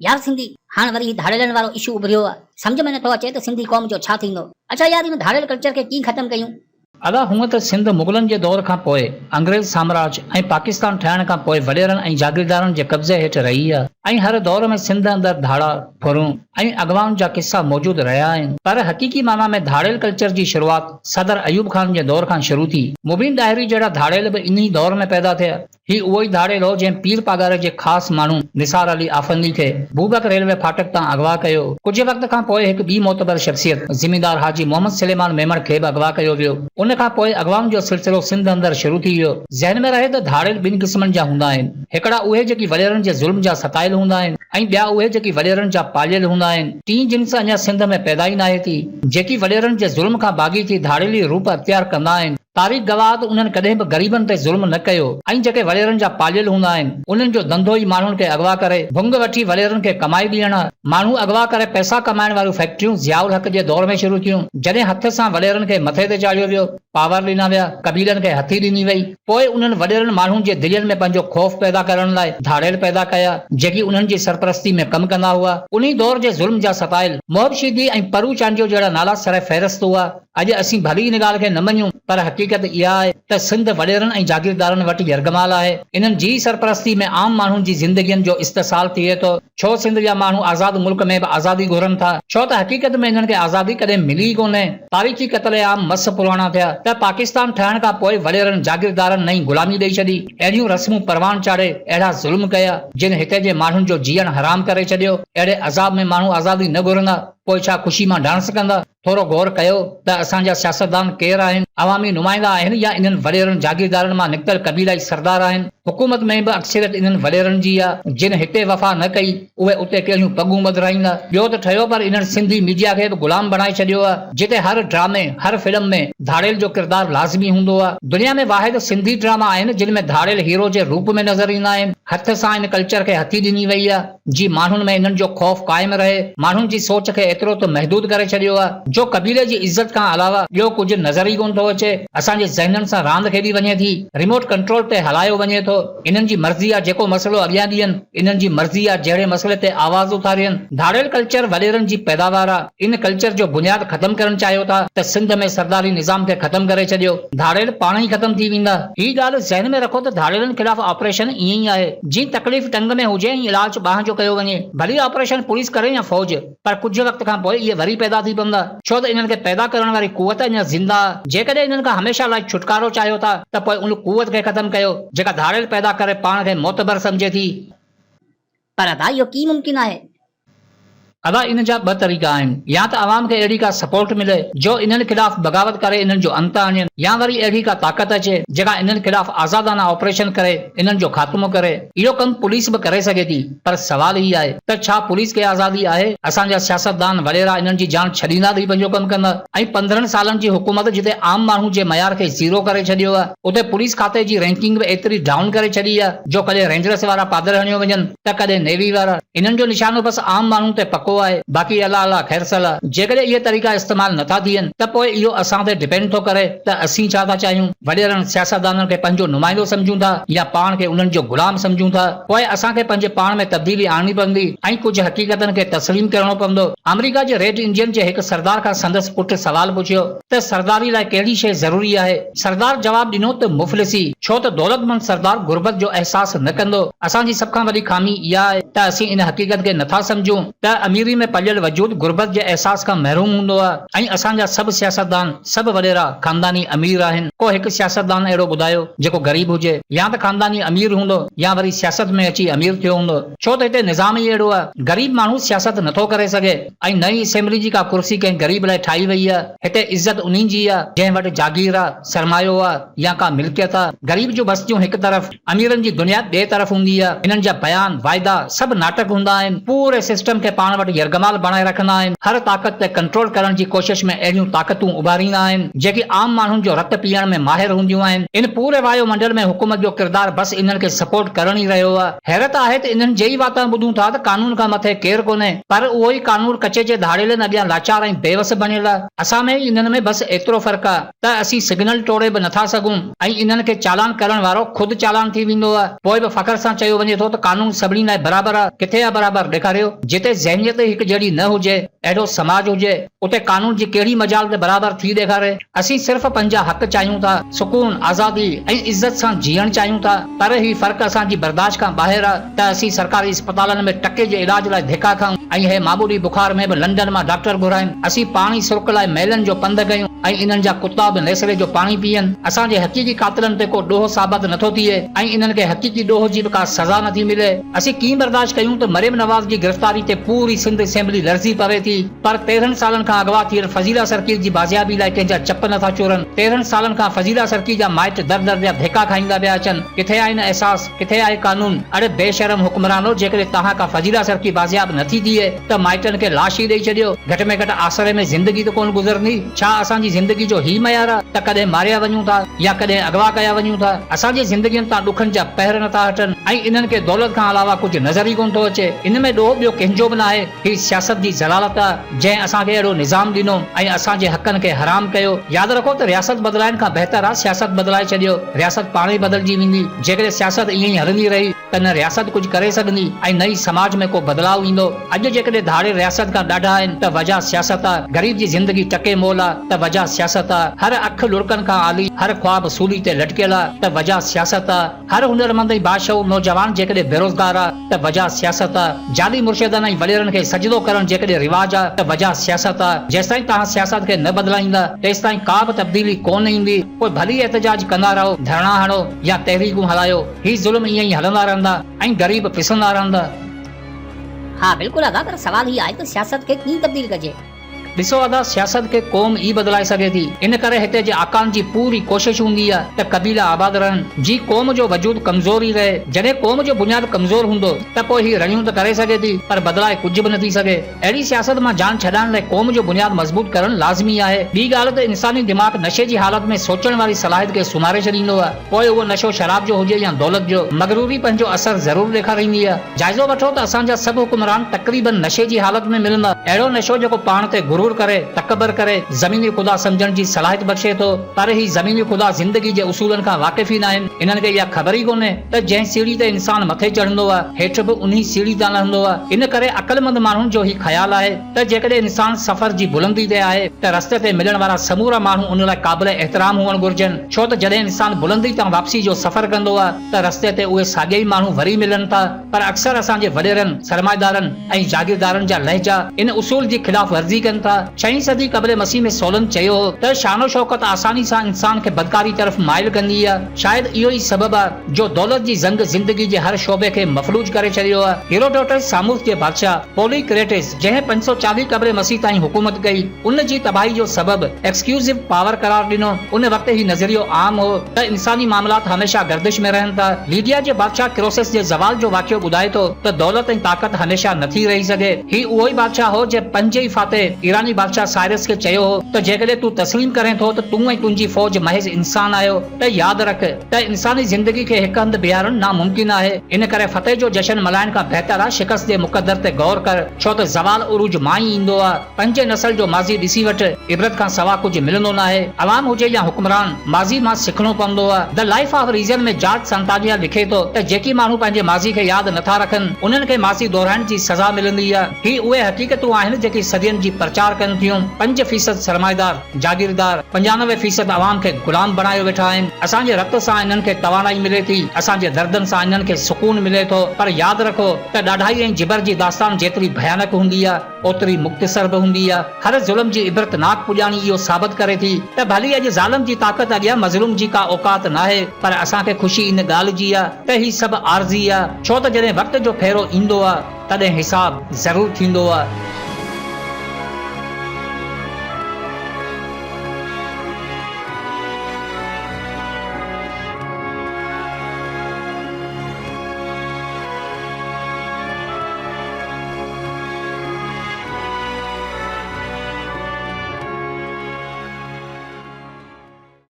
يار سنڌي، هاڻ وري هي ڌاڙيلن وارو اشو اڀريو آ، سمجهه ۾ نٿو اچي ته سنڌي قوم جو ڇا ٿيندو؟ اڇا يار ان ڌاڙيل ڪلچر کي ڪيئن ختم ڪيون؟ ادا هونء ته سنڌ مغلن جي دور کان پوء انگريز سامراج ۽ پاڪستان ٺهڻ کان پوء وڏيرن ۽ جاگيردارن جي قبضي هيٺ رهي آ ۽ هر دور ۾ سنڌ اندر ڌاڙا، ڦرون ۽ اغوائن جا قصا موجود رهيا آهن پر حقيقي معنيٰ ۾ ڌاڙيل ڪلچر جي شروعات صدر ايوب خان جي دور کان شروع ٿي. مبين ڏاهري جهڙا ڌاڙيل به انهي دور ۾ پيدا ٿيا. هي اهو ئي ڌاڙيل هو جنهن پير پاڳاري جي خاص ماڻهو نثار علي آفندي کي بوبڪ ريلوي ڦاٽڪ تان اغوا ڪيو. ڪجهه وقت کان پوء هڪ ٻي معتبر شخصيت زميندار حاجي محمد سليمان ميمڻ کي به اغوا ڪيو ويو. ان کان پوء اغوائن جو سلسلو سنڌ اندر شروع ٿي ويو. ذهن ۾ رهي ته ڌاڙيل ٻن قسمن جا هوندا آهن. هڪڙا اهي جيڪي وڏيرن جي ظلم جا ستايل هوندا آهن ۽ ٻيا اهي جيڪي وڏيرن جا پاليل هوندا آهن. ٽين جنس اڃا سنڌ ۾ پيدا ئي ناهي ٿي. جيڪي وڏيرن جي ظلم کان باغي ٿي ڌاڙيلي روپ اختيار ڪندا آهن. تاريخ گواهه ته انهن ڪڏهن به غريبن تي ظلم نه ڪيو ۽ جيڪي وڏيرن جا پاليل هوندا آهن انهن جو ڌنڌو ئي ماڻهن کي اغوا ڪري ڀنگ وٺي وڏيرن کي ڪمائي ڏيڻ آهي. ماڻهو اغوا ڪري پئسا ڪمائڻ واريون فيڪٽريون ضياء الحق جي دور ۾ شروع ٿيون جڏهن هٿ سان وڏيرن کي مٿي تي چاڙهيو ويو، پاور ڏنا ويا، قبيلن کي هٿي ڏني وئي، پوء انهن وڏيرن ماڻهن جي دلين ۾ پنهنجو خوف پيدا ڪرڻ لاء ڌاڙيل پيدا ڪيا جيڪي انهن جي سرپرستي ۾ ڪم ڪندا هئا. انهي دور جي ظلم جا ستايل محب شيدي ۽ پرو چانڊيو جهڙا نالا سر فهرست هئا. اڄ اسين ڀلي ان ڳالهه کي نه مڃون پر حقيقت اها آهي ته سنڌ وڏيرن ۽ جاگيردارن وٽ يرغمال آهي. انهن جي ئي سرپرستي ۾ عام ماڻهن جي زندگين جو استحصال ٿئي ٿو. ڇو سنڌ جا ماڻهو آزاد ملڪ ۾ به آزادي گهرن ٿا؟ ڇو ته حقيقت ۾ انهن کي آزادي ڪڏهن ملي ئي ڪونهي. تاريخي قتل عام مس پراڻا ٿيا ته پاڪستان ٺهڻ کان پوء وڏيرن جاگيردارن نئين غلامي ڏئي ڇڏي. اهڙيون رسمون پروان چاڙهي اهڙا ظلم ڪيا جن هتي جي ماڻهن جو جيئڻ حرام ڪري ڇڏيو. اهڙي عذاب ۾ ماڻهو آزادي نه گهرندا پوء ڇا خوشي مان ڊانس ڪندا؟ ٿورو غور ڪيو ته اسان جا سياستدان ڪير آهن؟ عوامي نمائندا آهن يا انهن وڏيرن جاگيردارن مان نڪتل قبيلائي سردار آهن؟ حڪومت ۾ به اڪثريت انهن وڏيرن جي آ، جن هتي وفا نه ڪئي، اهي اتي ڪهڙيون پڳون ٻڌرائيندا؟ ٻيو ته ٺهيو پر انهن سنڌي ميڊيا کي به غلام بڻائي ڇڏيو آ، جتي هر ڊرامي، هر فلم ۾ ڌاڙيل جو ڪردار لازمي هوندو آ. دنيا ۾ واحد سنڌي ڊراما آهن جن ۾ ڌاڙيل هيرو جي روپ ۾ نظر ايندا آهن. هٿ سان ان ڪلچر کي هٿي ڏني وئي آ. جي ماڻهن ۾ انهن جو خوف قائم رهي، ماڻهن جي سوچ کي ايترو ته محدود ڪري ڇڏيو آهي، جو قبيلي جي عزت کان علاوه ٻيو ڪجهه نظر ئي ڪونه ٿو اچي. اسان جي ذهنن سان راند کيڏي وڃي ٿي، ريموٽ ڪنٽرول تي هلايو وڃي ٿو، انهن جي مرضي آهي جيڪو مسئلو اڳيان ڏين، انهن جي مرضي آهي جهڙي مسئلي تي آواز اٿارين. ڌاڙيل ڪلچر وڏيرن جي پيداوار آهي، ان ڪلچر جو بنياد ختم ڪرڻ چاهيو ٿا ته سنڌ ۾ سرداري نظام کي ختم ڪري ڇڏيو، ڌاڙيل پاڻ ئي ختم ٿي ويندا. هي ڳالهه ذهن ۾ رکو ته ڌاڙيلن خلاف آپريشن ائين ئي آهي. جي تڪليف ٽنگ ۾ هجي ۽ علاج ٻانهن جو ڪيو وڃي، ڀلي آپريشن پوليس ڪري يا فوج، پر ڪجهه وقت کان پوء اهي وري پيدا ٿي پوندا، ڇو ته انهن کي پيدا ڪرڻ واري قوت اڃا زنده آ. جيڪڏهن انهن کان هميشه لاء ڇوٽڪارو چاهيو ٿا ته پوء ان قوت کي ختم ڪيو، جيڪا ڌاڙيل پيدا ڪري پاڻ کي معتبر سمجهي ٿي. پر ادا اهو ڪيئن ممڪن آهي؟ ادا ان جا ٻه طريقا آهن يا ته عوام کي اهڙي ڪا سپورٽ ملي جو انهن خلاف بغاوت ڪري انهن جو انت آڻين يا وري اهڙي ڪا طاقت اچي جيڪا انهن خلاف آزادانه آپريشن ڪري انهن جو خاتمو ڪري. اهو ڪم پوليس به ڪري سگهي ٿي پر سوال هي آهي ته ڇا پوليس کي آزادي آهي؟ اسان جا سياستدان وڏيرا انهن جي جان ڇڏيندا به پنهنجو ڪم ڪندا ۽ 15 سالن جي حڪومت جتي عام ماڻهو جي معيار کي زيرو ڪري ڇڏيو آهي اتي پوليس کاتي جي رينڪنگ به ايتري ڊائون ڪري ڇڏي آهي جو ڪڏهن رينجرس وارا پادر هڻيو وڃن ته ڪڏهن نيوي وارا. انهن جو نشانو بس عام ماڻهن تي پڪو آهي، باقي الله الله خير صلا. جيڪڏهن اهي طريقا استعمال نٿا ٿين ته پوء اهو اسان تي ڊپينڊ ٿو ڪري ته اسين ڇا ٿا چاهيون. وڏيرن سياستدانن کي پنهنجو نمائندو سمجهون ٿا يا پاڻ کي انهن جو غلام سمجهون ٿا. پوء اسان کي پنهنجي پاڻ ۾ تبديلي آڻڻي پوندي ۽ ڪجهه حقيقتن کي تسليم ڪرڻو پوندو. آمريڪا جي ريڊ انڊين جي هڪ سردار کان سندس پٽ سوال پڇيو ته سرداري لاء ڪهڙي شيء ضروري آهي؟ سردار جواب ڏنو ته مفلسي، ڇو ته دولتمند سردار غربت جو احساس نه ڪندو. اسان جي سڀ کان وڏي خامي اها آهي ته اسين ان حقيقت کي نٿا سمجهون ته اميري ۾ پليل وجود غربت جي احساس کان محروم هوندو آهي ۽ اسان جا سڀ سياستدان، سڀ وڏيرا خانداني امير آهن. ڪو هڪ سياستدان اهڙو ٻڌايو جيڪو غريب هجي. يا ته خانداني امير هوندو يا وري سياست ۾ اچي امير ٿيو هوندو. ڇو ته هتي نظام ئي اهڙو آهي. غريب ماڻهو سياست نٿو ڪري سگهي ۽ نه ئي اسيمبلي جي ڪا ڪرسي ڪنهن غريب لاء ٺاهي وئي آهي. هتي عزت انهي جي آ، جنهن وٽ جاگير آ، سرمايو آ يا ڪا ملڪيت آ. غريب جون بستيون هڪ طرف، اميرن جي دنيا ٻئي طرف هوندي آ. هنن جا بيان، واعدا سڀ ناٽڪ هوندا آهن. پوري سسٽم کي پاڻ وٽ وٽ يرغمال بڻائي رکندا آهن. هر طاقت تي ڪنٽرول ڪرڻ جي ڪوشش ۾ اهڙيون طاقتون اڀاريندا آهن، جيڪي عام ماڻهن جو رت پيئڻ ۾ ماهر هونديون آهن. ان پوري وايو منڊل ۾ حڪومت جو ڪردار بس انهن کي سپورٽ ڪرڻ ئي رهيو آهي. حيرت آهي ته انهن جي ئي واتان ٻڌون ٿا ته قانون کان مٿي ڪير ڪونهي، پر اهو ئي قانون ڪچي جي ڌاڙيلن اڳيان لاچار ۽ بيوس بڻيل آهي. اسان ۾ ۽ انهن ۾ بس ايترو فرق آهي ته اسين سگنل ٽوڙي به نٿا سگهون ۽ انهن کي چالان ڪرڻ وارو خود چالان ٿي ويندو آهي. پوء به فخر سان چيو وڃي ٿو ته قانون سڀني لاء برابر آهي. ڪٿي آهي برابر؟ ڏيکاريو. جتي ذهنيت ئي هڪ جهڙي نه هجي، اهڙو سماج هجي، اتي قانون جي ڪهڙي مجال ته برابر ٿي ڏيکاري. اسين صرف پنهنجا حق چاهيون ٿا، سڪون، آزادي ۽ عزت سان جيئڻ چاهيون ٿا، پر هي فرق اسان جي برداشت کان ٻاهر آ ته اسين سرڪاري اسپتالن ۾ ٽڪي جي علاج لاء ڌڪا کائون ۽ هي معمولي بخار ۾ به لنڊن مان ڊاڪٽر گهرائين. اسين پاڻي سرڪ لاء ميلن جو پنڌ ڪيون ۽ انهن جا ڪتا به نيسلي جو پاڻي پيئن. اسان جي حقيقي قاتلن تي ڪو ڏوهه ثابت نٿو ٿئي ۽ انهن کي حقيقي ڏوهه جي به ڪا سزا نٿي ملي. اسين ڪيئن برداشت ڪيون ته مريم نواز جي گرفتاري تي پوري سنڌ اسيمبلي لرزي پوي ٿي پر 13 سالن کان اغوا ٿيل فضيلا سرڪيل جي بازيابي لاء ڪنهن جا چپ نٿا چورن، 13 سالن کان فضيلا سرڪي جا مائٽ در در جا ڌڪا کائيندا پيا اچن، ڪٿي آهي نه احساس، ڪٿي آهي قانون، اڙي بي شرم حڪمرانو جيڪڏهن توهان کان فضيلا سرڪي بازياب نٿي ٿئي ته مائٽن کي لاش ئي ڏئي ڇڏيو، گهٽ ۾ گهٽ آسري ۾ زندگي ته ڪونه گذرندي. ڇا اسان جي زندگي جو هي معيار آ ته ڪڏهن ماريا وڃون ٿا يا ڪڏهن اغوا ڪيا وڃون ٿا؟ اسان جي زندگين تان ڏکن جا پهر نٿا هٽن ۽ انهن کي دولت کان علاوه ڪجهه نظر ئي ڪونه ٿو اچي. ان ۾ ڏوهه ٻيو ڪنهن جو به ناهي. هي سياست جي ذلالت آ جنهن اسان کي اهڙو نظام ڏنو ۽ اسان جي حقن کي حرام ڪيو. ياد رکو ته رياست بدلائڻ کان بهتر آ سياست بدلائي ڇڏيو. رياست پاڻ ئي بدلجي ويندي. جيڪڏهن سياست ائين ئي هلندي رهي ته نه رياست ڪجهه ڪري سگهندي ۽ نه ئي سماج ۾ ڪو بدلاء ايندو. اڄ جيڪڏهن ڌاڙيل رياست کان ڏاڍا آهن ته وجهه سياست آ، غريب جي زندگي ٽڪي مول آ ته وجهه سياست آ، هر اک لڙڪن کان آلي، هر خواب سولي تي لٽڪيل آ ته وجهه سياست آ، هر هنرمند ۽ باشعور نوجوان جيڪڏهن بيروزگار آ ته وجهه سياست آ، جعلي مرشدن ۽ وڏيرن کي سجدو ڪرڻ جيڪڏهن رواج آ ته وجهه سياست آ، جيستائين توهان سياست کي نه بدلائيندا تيستائين ڪا به تبديلي ڪونه ايندي، پوء ڀلي احتجاج ڪندا رهو، ڌرڻا هڻو يا تحريڪون هلايو، هي ظلم ائين ئي هلندا رهندا ۽ غريب پسندا رهندا. ها بلڪل ادا پر سوال هي آهي ته سياست کي ڪيئن تبديل ڪجي؟ ڏسو ادا سياست کي قوم ئي بدلائي سگهي ٿي ان ڪري هتي جي آقائن جي پوري ڪوشش هوندي آهي ته قبيلا آباد رهن جي قوم جو وجود ڪمزور ئي رهي جڏهن قوم جو بنياد ڪمزور هوندو ته پوء هي رڙيون ته ڪري سگهي ٿي پر بدلائي ڪجهه به نٿي سگهي اهڙي سياست مان جان ڇڏائڻ لاء قوم جو بنياد مضبوط ڪرڻ لازمي آهي ٻي ڳالهه ته انساني دماغ نشي جي حالت ۾ سوچڻ واري صلاحيت کي سمهاري ڇڏيندو آهي. پوء اهو نشو شراب جو هجي يا دولت جو، مغروري پنهنجو اثر ضرور ڏيکاريندي آهي. جائزو وٺو ته اسان جا سڀ حڪمران تقريباً نشي جي حالت ۾ ملندا. اهڙو نشو جيڪو پاڻ تي غرور ڪري، تڪبر ڪري، زميني خدا سمجهڻ جي صلاحيت بخشي ٿو. پر هي زميني خدا زندگي جي اصولن کان واقف ئي ناهن. انهن کي اها خبر ئي ڪونهي ته جنهن سيڙهي تي انسان مٿي چڙهندو آهي، هيٺ به انهي سيڙهي تان لهندو آهي. ان ڪري عقلمند ماڻهن جو هي خيال آهي ته جيڪڏهن انسان سفر جي بلندي تي آهي ته رستي تي ملڻ وارا سمورا ماڻهو ان لاء قابل احترام هئڻ گهرجن، ڇو ته جڏهن انسان بلندي تان واپسي جو سفر ڪندو آهي ته رستي تي اهي ساڳيا ئي ماڻهو وري ملن ٿا، پر اڪثر اسان جي وڏيرن، سرمائيدارن ۽ جاگيردارن جا لهجا ان اصول جي خلاف ورزي ڪن ٿا. ڇهين صدي قبل مسيح ۾ سولن چيو هو ته شان و شوڪت آساني سان انسان کي بدڪاري طرف مائل ڪندي آهي. شايد اهو ئي سبب آهي جو دولت جي زنگ زندگي جي هر شعبي کي مفلوج ڪري ڇڏيو آهي. هيروڊوٽس ساموس جي بادشاهه پولي ڪريٽس جنهن 540 قبل مسيح تائين حڪومت ڪئي، ان جي تباهي جو سبب ايڪسڪيوزو پاور قرار ڏنو. ان وقت هي نظريو عام هو ته انساني معاملات هميشه گردش ۾ رهن ٿا. ليڊيا جي بادشاهه ڪروسس جي زوال جو واقعو ٻڌائي ٿو ته دولت ۽ طاقت هميشه نٿي رهي سگهي. هي اهو ئي بادشاهه هو جنهن پنهنجي ئي فاتح ايراني بادشاهه سائرس کي چيو هو ته جيڪڏهن تون تسليم ڪرين ٿو ته تون ۽ تنهنجي فوج محض انسان آهيو ته ياد رک ته انساني زندگي کي هڪ هنڌ بيهارڻ ناممڪن آهي، ان ڪري فتح جو جشن ملهائڻ کان بهتر آ شڪست جي مقدر تي غور ڪر، ڇو ته زوال عروج مان ئي ايندو آ. پنهنجي نسل جو ماضي ڏسي وٺ، عبرت کان سوا ڪجهه ملندو ناهي. عوام هجي يا حڪمران، ماضي مان سکڻو پوندو آ. The life of reason ۾ George Santayana لکي ٿو ته جيڪي ماڻهو پنهنجي ماضي کي ياد نٿا رکن، انهن کي ماضي دهرائڻ جي سزا ملندي آ. هي اهي حقيقتون آهن جيڪي صدين جي پرچار ڪن ٿيون. 5% سرمائيدار. جاگيردار 95 فيصد عوام کي غلام بڻايو ويٺا آهن، اسان جي رت سان انهن کي توانائي ملي ٿي، اسان جي دردن سان انهن کي سڪون ملي ٿو، پر ياد رکو ته ڏاڍائي ۽ جبر جي داستان جيتري ڀيانڪ هوندي آهي، اوتري مختصر به هوندي آهي. هر ظلم جي عبرتناڪ پڄاڻي اهو ثابت ڪري ٿي ته ڀلي اڄ ظالم جي طاقت اڳيان مظلوم جي ڪا اوقات ناهي، پر اسان کي خوشي ان ڳالهه جي آهي ته هي سڀ عارضي آهي، ڇو ته جڏهن وقت جو ڦيرو ايندو آهي، تڏهن حساب ضرور ٿيندو آهي.